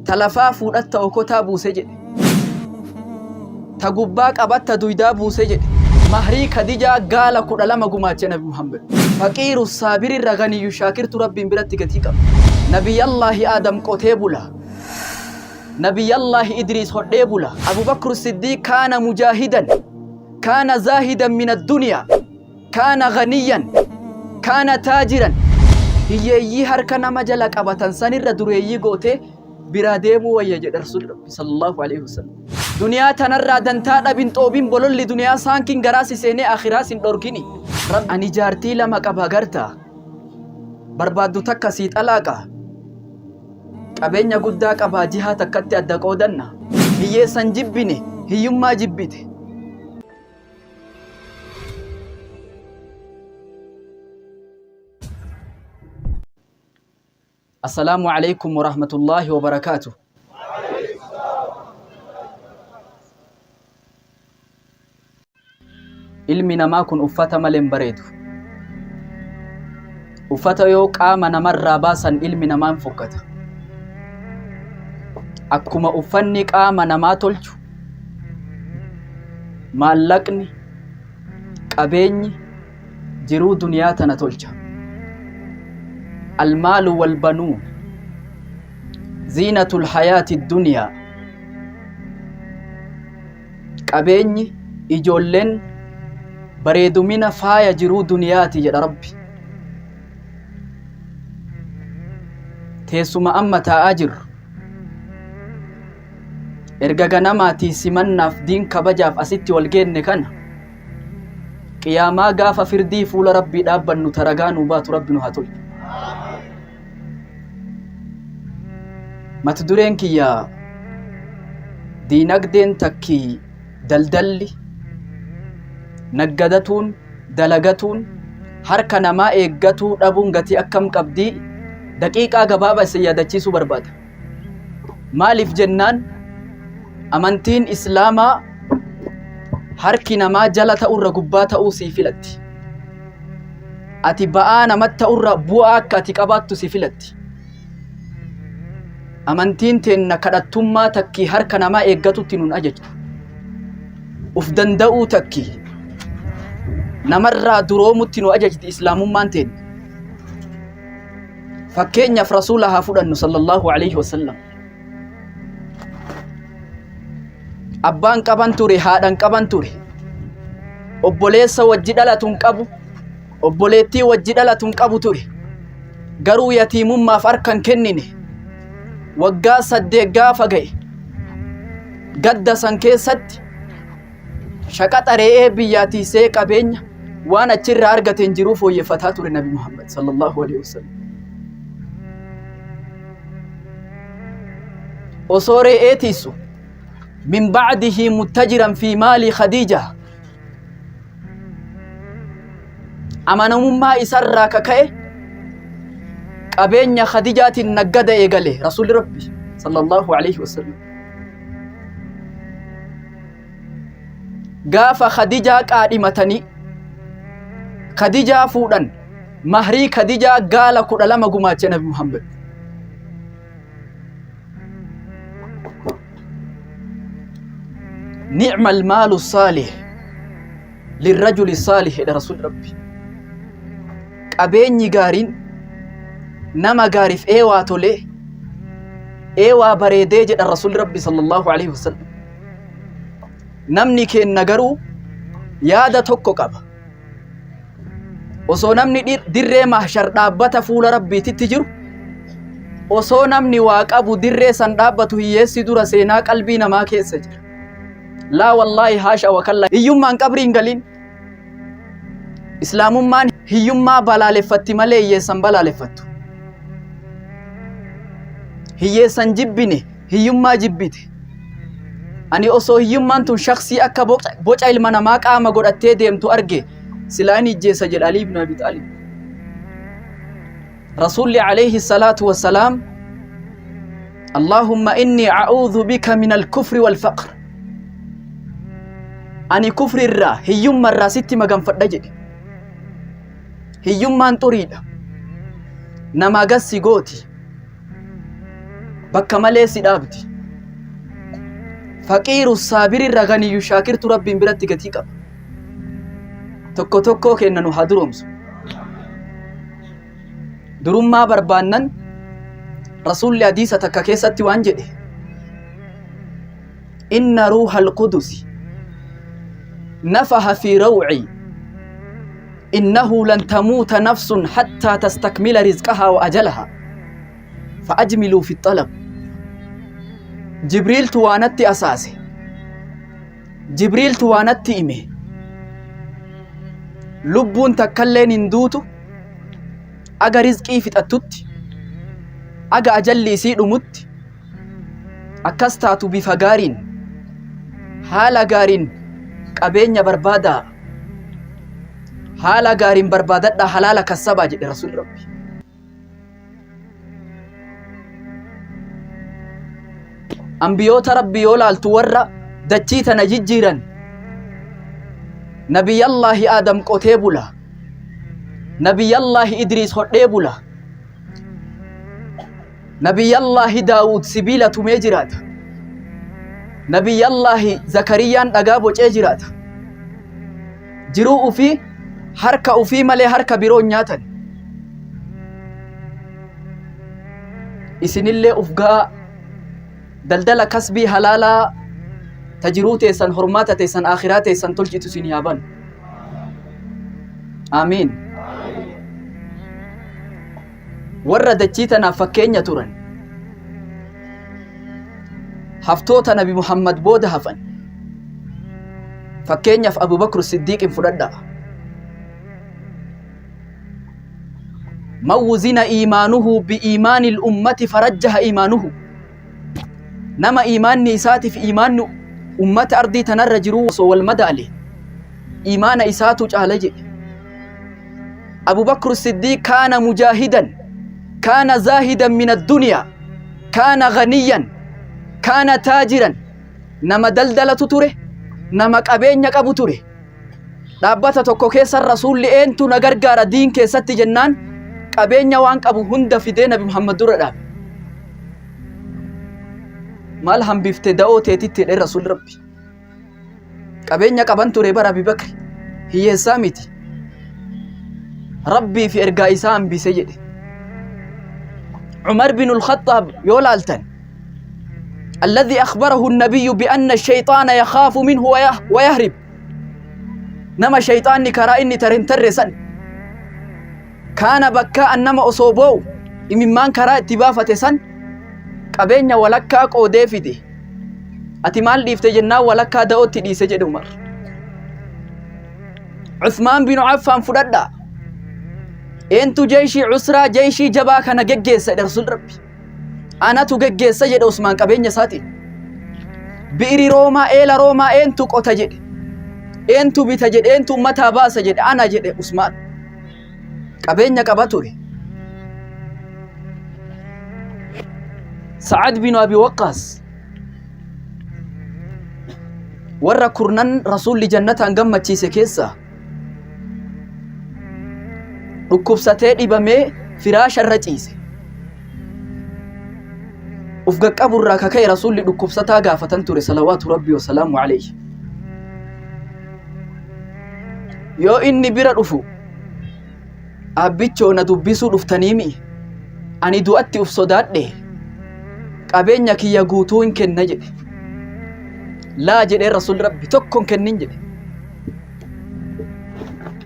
Ta lafaa fuudhatta okotaa buuse jedhe. Ta gubbaa qabatta duydaa buuse jedhe. Mahrii Khadijaa gaala 12 gumaache Nabi Muhammad. Faqiiru saabirirra ganiyyu shaakirtu Rabbiin biratti gatii qaba. Nabiyallaahi Aadam qotee bula. Nabiyallaahi Idriis hodhee bula. Abu Bakr Siddiiq kaana mujaahidan. Kaana zaahidan min addunyaa. Kaana ganiyyan. Kaana taajiran. Hiyyeeyyii harka nama jala qabatan sanirra dureeyyii gootee biraa deemuu wayya jedha Rasuulli Rabbi sallallahu alaihi wasallam. Duniyaa tanarraa dantaa dhabin xoobin bololli duniyaa saankin garaa si seenee akhiraa sin dhorkini. Ani jaartii lama qaba gartaa. Barbaaddu takka sii xalaaqa. Qabeenya guddaa qabaa jihaa takkatti adda qoodanna. Hiyyeessan jibbine hiyyummaa jibbite. Assalaamu alaikum warahmatullaahi wabarakaatu. Ilmi namaa kun uffata malee hin bareedu. Uffata yoo qaama namarraa baasan ilmi namaa hin fokkata. Akkuma uffanni qaama namaa tolchu, maallaqni, qabeenyi jiruu duniyaa tana tolcha. Almaalu wal banuun ziinatul hayaati duniyaa. Qabeenyi, ijoolleen bareedumina faaya jiruu duniyaati jedha Rabbi. Teessuma amma taa'aa jirru. Erga ganamaatii simannaaf diin kabajaaf asitti wal geenne kana qiyaamaa gaafa firdii fuula Rabbii dhaabbannu taragaa nuu baatu Rabbi nu haa tolchu. Mata dureen kiyya diinagdeen takki daldalli naggadatuun dalagatuun harka namaa eeggatuu dhabuun gatii akkam qabdii daqiiqaa gabaabaa isin yaadachiisuu barbaada. Maaliif jennaan amantiin Islaamaa harki namaa jala ta'urra gubbaa ta'uu sii filatti. Ati ba'aa namatti ta'urra bu'aa akka ati qabaattu si filatti. Amantiin teenna kadhattummaa takkii harka namaa eeggatutti nun ajajtu. Uf danda'uu takkii namarraa duroomutti nu ajajti islaamummaan teenna. Fakkeenyaaf rasuula haa fudhannu sallallahu alaihi wasallam. Abbaan qaban ture, haadhan qaban ture. Obboleessa wajji dhalatu hin qabu, obboleettii wajji dhalatu hin qabu ture. Garuu yatiimummaaf harka hin kennine. Waggaa 8 gaafa ga'e gadda san keessatti shaqaxa re'ee biyyaa tiisee qabeenya waan achirraa argateen jiruu fooyyeffataa ture Nabi Muhammad sallallahu alaihi wasallam. Osoo re'ee tiisu min ba'dihi muttajiran fi maali Khadiija amanamummaa isarraa kaka'e qabeenya Khadijaatiin naggada eegale Rasuulli Rabbi sallallahu alaihi wasallam. Gaafa Khadijaa qaadhimatanii Khadijaa fuudhan mahrii Khadijaa gaala 12 gumaache Nabi Muhammad. Ni'ma almaalu saalih lirrajuli saalih jedha Rasuulli Rabbi. Qabeenyi gaariin nama gaariif eewaa tolee eewaa bareedee jedha Rasuulli Rabbi sallallahu alaihi wasallam. Namni keenna garuu yaada tokko qaba. Osoo namni dirree mahshar dhaabbata fuula Rabbiititti jiru, osoo namni waa qabu dirree san dhaabbatu hiyyeessi dura seenaa qalbii namaa keessa jira. Laa wallaahi haasha wa kallaa. Hiyyummaan qabrii hin galin. Islaamummaan hiyyummaa balaaleffatti malee hiyyeessan balaaleffattu. Hiyyeessan jibbine hiyyummaa jibbite. Ani osoo hiyyummaan tun shaksii akka boca ilma namaa qaama godhattee deemtu arge silaa inni ijjeessa jedha Ali ibn Abi Xaalib. Rasuulli alayhi salaatu wassalaam Allahumma inni a'uudhu bika min al-kufri wal faqr. Ani kufri irraa hiyyumma irraa sitti maganfadha jedhe. Hiyyummaan xuriidha. Namaa gassi gooti. Bakka malee si dhaabdi. Faqiiru saabirirra ganiyyu shaakirtu Rabbiin biratti gatii qaba. Tokko tokkoo kenna nu haa duroomsu. Durummaa barbaannan Rasuulli hadiisa takka keessatti waan jedhe inna ruuhal qudusi nafaha fi rawci innahu lan tamuuta nafsun hattaa tastakmila rizqahaa wa ajalahaa fa'ajmiluu fi xalab Jibriiltu waa natti asaase Jibriiltu waa natti hime lubbuun takkalleen hin duutu aga rizqii fixattutti aga ajalli isii dhumutti akkas taatu bifa gaariin haala gaariin qabeenya barbaadaa haala gaariin barbaadadhaa halaala kassabaa jedhe rasuulli rabbi. Ambiyoota Rabbi yoo laaltu warra dachii tana jijjiiran Nabiyyallaahi Aadam qotee bula. Nabiyyallaahi Idriis hodhee bula. Nabiyyallaahi Daawud sibiila tumee jiraata. Nabiyyallaahi Zakariyyaan dhagaa bocee jiraata. Jiruu ufii harka ufii malee harka biroo hin nyaatan. Isinillee uf ga'aa daldala kasbii halaalaa ta jiruu teessan hormaata teessan akhiraa teessan tolchitu isin haa banu. Aamiin. Warra dachii tanaaf fakkeenya turan. Haftoota Nabi Muhammad booda hafan. Fakkeenyaaf Abu Bakr Siddiiqin fudhadhaa. Man wuzina iimaanuhu bi'iimaanil ummati farajjaha iimaanuhu. Nama iimaanni isaatiif iimaanni ummata ardii tanarra jiruu osoo wal madaale iimaana isaatu caala jedhe. Abu Bakr Siddiiq kaana mujaahidan kaana zaahidan min addunyaa kaana ganiyan kaana taajiran nama daldalatu ture nama qabeenya qabu ture. Dhaabbata tokko keessa rasuulli eentu na gargaara diin keessatti jennaan qabeenya waan qabu hunda fidee Nabi Muhammad dura dhaabe. Maal hambifte da'oo teetitti jedhee rasuulli Rabbi. Qabeenya qaban ture bara Abi Bakri. Hiyyeessaa miti. Rabbii fi ergaa isaa hambise jedhe. Umar bin al-Khattaab yoo laaltan الذي أخبره النبي بأن الشيطان يخاف منه ويهرب nama shayxaanni karaa inni tare hin tarre san kaana bakkaa nama osoo boo'u imimmaan karaa itti baafate san qabeenya walakkaa qoodee fide ati maal dhiifte jennaan walakkaa da'ootti dhiise jedhe Umar. Uthmaan bin Affaan fudhadhaa. Eentu jeeshii usraa jeeshii jabaa kana geggeessa jedhe Rasuul Rabbi. Anatu geggeessa jedhe Usmaan qabeenya isaatiin. Bi'iri Roomaa eela Roomaa eentu qota jedhe. Eentu bita jedhe eentu ummataa baasa jedhe ana jedhe Usmaan. Qabeenya qaba ture. Sa'ad bin Abi Waqqaas warra kurnan Rasuulli jannataan gammachiise keessaa dhukkubsatee dhibamee firaasha irra ciise. Uf qaqqabu irraa kaka'e Rasuulli dhukkubsataa gaafatan ture salawaatu Rabbi wa salaamu alayhi. Yoo inni bira dhufu abbichoo na dubbisuu dhuftanii mi'i ani du'atti uf sodaadhe qabeenya kiyya guutuu hin kenna jedhe. Laa jedhee Rasuulli Rabbi tokko hin kennin jedhe.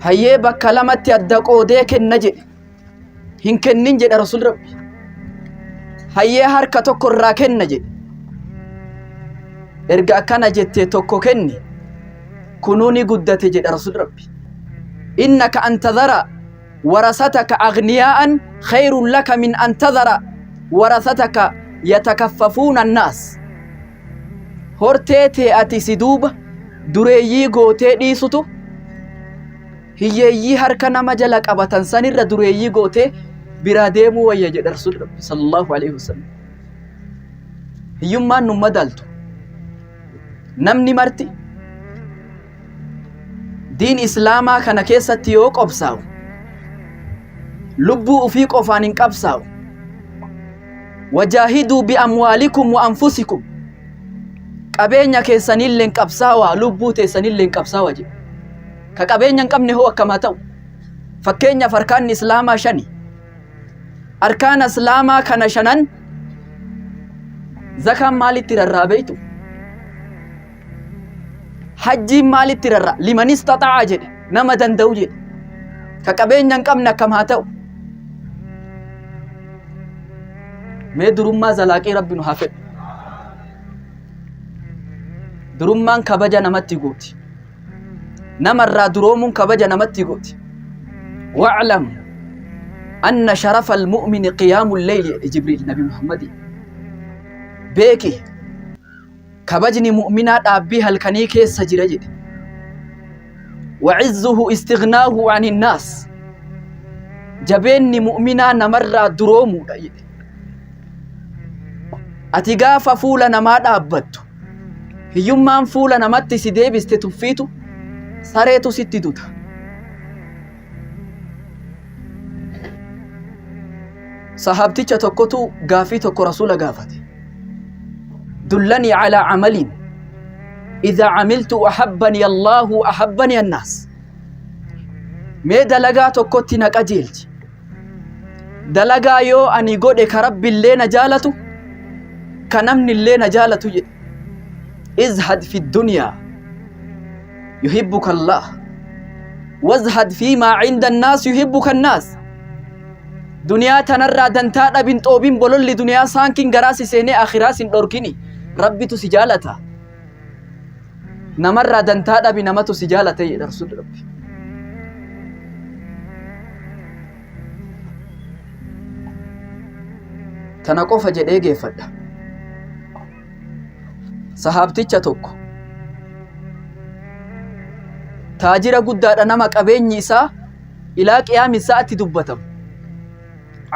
Hayyee bakka lamatti adda qoodee kenna jedhe. Hin kennin jedhe Rasuulli Rabbi. Hayyee harka tokko irraa kenna jedhe. Erga akkana jettee tokko kenni kunuu ni guddate jedhe Rasuulli Rabbi. Innaka an tadhara warasataka aghniyaa'an khayrun laka min an tadhara warasataka yatakaffafuuna annaas. Hortee tee ati si duuba dureeyyii gootee dhiisutu hiyyeeyyii harka nama jala qabatan sanirra dureeyyii gootee biraa deemuu wayya jedha Rasuulli Rabbi sallallahu alaihi wasallam. Hiyyummaan nu madaaltu. Namni marti diin islaamaa kana keessatti yoo qobsaa'u lubbuu ufii qofaan hin qabsaa'u. Wajaahiduu bi'amwaalikum wa anfusikum. Qabeenya keessanilleen qabsaawaa, lubbuu teessanilleen qabsaawa jedhe. Ka qabeenya hin qabne hoo akkamaa ta'u? Fakkeenyaaf arkaanni Islaamaa shani. Arkaana Islaamaa kana shanan zakaan maalitti rarra'a beektu? Hajjiin maalitti rarra'a? Liman istaxa'a jedhe, nama danda'u jedhe. Ka qabeenya hin qabne akkam haa ta'u? Mee durummaa zalaaqii Rabbi nu haa fedhu. Durummaan kabaja namatti gooti. Namarraa duroomuun kabaja namatti gooti. Wa'lam anna sharafa al-mu'mini qiyaamul layli jedhe Jibriil Nabi Muhammadi. Beeki, kabajni mu'minaa dhaabbii halkanii keessa jira jedhe. Wa'izzuhu istighnaahu anin naas. Jabeenni mu'minaa namarraa duroomuudha jedhe. Ati gaafa fuula namaa dhaabbattu hiyyummaan fuula namatti si deebiste tuffiitu sareetu sitti duta. Sahaabticha tokkotu gaafii tokko rasuula gaafate. Dullanii calaa camaliin idhaa camiltu ahabbani Allahu ahabbani annaas. Mee dalagaa tokkotti na qajeelchi. Dalagaa yoo ani godhe ka Rabbillee na jaalatu ka namnillee na jaalatu jedhe. Izhad fi dunyaa yuhibbuka Allah wazhad fi maa cinda annaas yuhibbuka annaas. Duniyaa tanarraa dantaa dhabin, xoobin, bololli duniyaa saankin garaa si seenee akhiraa sin dhorkini, Rabbitu si jaalata. Namarraa dantaa dhabi, namatu si jaalata jedha Rasuulli Rabbi. Tana qofa jedhee geeffadha. Sahaabticha tokko taajira guddaadha, nama qabeenyi isaa ilaa qiyaami sa'atti dubbatamu.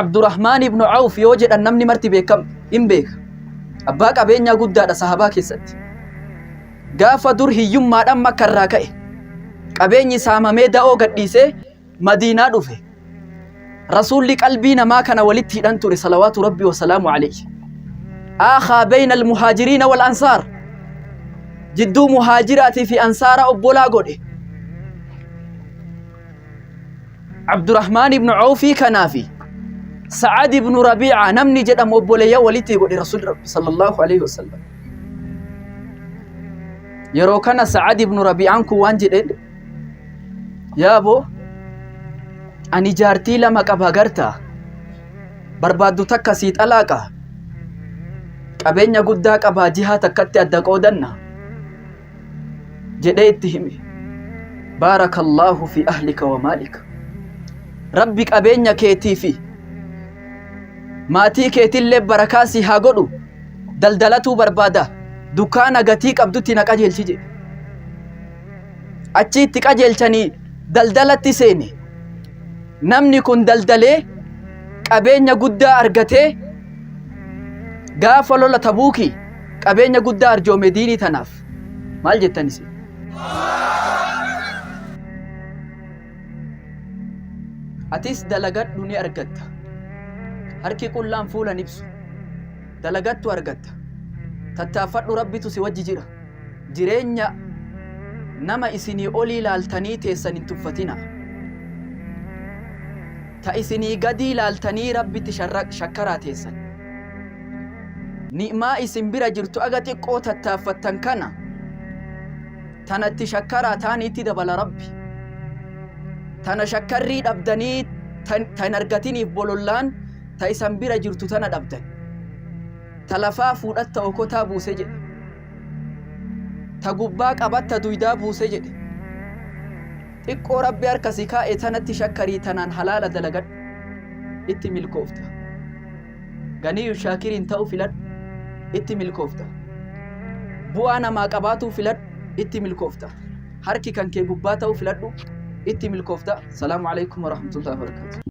Abdurrahmaan ibnu Awf yoo jedhan namni marti beekam hin beeka. Abbaa qabeenyaa guddaadha sahabaa keessatti. Gaafa dur hiyyummaadhaan Makka irraa ka'e, qabeenyi saamamee da'oo gadhiisee Madiinaa dhufe. Rasuulli qalbii namaa kana walitti hidhan ture, salawaatu Rabbi wa salaamu alayhi. Aakhaa bayna al-muhaajiriina wal ansaar. Jidduu muhaajiraatii fi ansaara obbolaa godhe. Abdurrahmaan ibnu Awfii kanaa fi Sa'ad ibnu Rabiica namni jedhamu obboleeyyan walitti godhe Rasuulli Rabbi sallallahu alayhi wasallam. Yeroo kana Sa'ad ibnu Rabiicaan kun waan jedheen, yaa boo, ani jaartii lama qaba gartaa, barbaaddu takka sii xalaaqa, qabeenya guddaa qabaa, jihaa takkatti adda qoodanna jedhee itti hime. Baarakallaahu fi ahlika wa maalika. Rabbi qabeenya keetii fi maatii keetillee barakaa si haa godhu, daldalatuu barbaada, dukkaana gatii qabdutti na qajeelchi jedhe. Achi itti qajeelchanii daldalatti seene. Namni kun daldalee qabeenya guddaa argatee gaafa lola Tabuukii qabeenya guddaa arjoome diinii tanaaf. Maal jettan isin? Atis dalagadhu, ni argatta. Harki qullaan fuula hin ibsu. Dalagattu argatta. Tattaaffadhu, Rabbitu si wajji jira. Jireenya nama isinii olii laaltanii teessan hin tuffatina. Ta isinii gadii laaltanii Rabbitti shakkaraa teessan. Ni'maa isin bira jirtu aga xiqqoo tattaaffattan kana tanatti shakkaraa, taaniitti dabala Rabbi. Tana shakkarrii dhabdanii tan hin argatiniif bolollaan ta isan bira jirtu tana dhabdan. Ta lafaa fuudhatta okotaa buuse jedhe. Ta gubbaa qabatta duydaa buuse jedhe. Xiqqoo Rabbi harka si kaa'e tanatti shakkarii, tanaan halaala dalagadhu. Itti milkoofta. Ganiyyu shaakiriin ta'u filadhu. Itti milkoofta. Bu'aa namaa qabaatuu filadhu. Itti milkoofta. Harki kan kee gubbaa ta'u filadhu. Itti milkoofta. Salaamu alaikum warahmatullahi wabarakatuh.